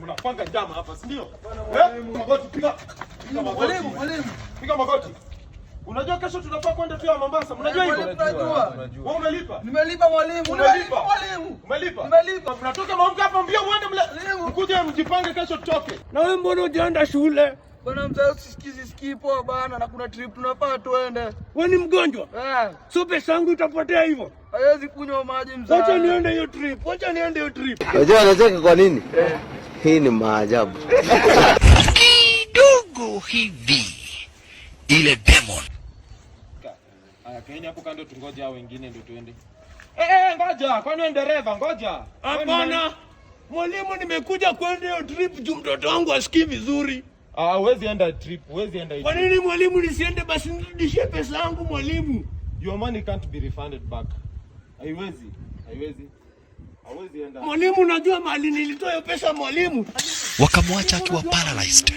Mnapanga njama hapa, si ndio? Eh? Magoti, piga. Piga magoti. Mwalimu, mwalimu. Piga magoti. Unajua kesho tunafaa kwenda tu ya Mombasa. Mnajua hivyo? Mwalimu, tunajua. Wewe umelipa? Nimelipa, mwalimu. Umelipa? Nimelipa, mwalimu. Umelipa? Nimelipa. Mnatoka maamka hapa mbio muende mle. Mwalimu. Mkuje mjipange kesho tutoke. Na wewe mbona hujaenda shule? Bwana mzee, usisikii sikii poa bana, na kuna trip tunafaa tuende. Wewe ni mgonjwa? Eh, So pesa yangu itapotea hivyo? Hawezi kunywa maji, mzee. Wacha niende hiyo trip. Wacha niende hiyo trip. Unajua anacheka kwa nini? Hii ni maajabu. Kidogo hivi ile demon. Haya, kaeni hapo kando tungoje hao wengine ndio tuende. Eh, eh, ngoja. Kwani wewe dereva? Ngoja. Hapana. Mwalimu, nimekuja kwenda hiyo trip juu mtoto wangu asikii vizuri. Ah, huwezi enda trip. Huwezi enda Kwa trip. nini, mwalimu, nisiende? Basi nirudishie pesa yangu, mwalimu. Your money can't be refunded back. Haiwezi. Haiwezi. Hauwezi enda. Mwalimu, unajua mahali nilitoa hiyo pesa, mwalimu? Wakamwacha akiwa paralyzed.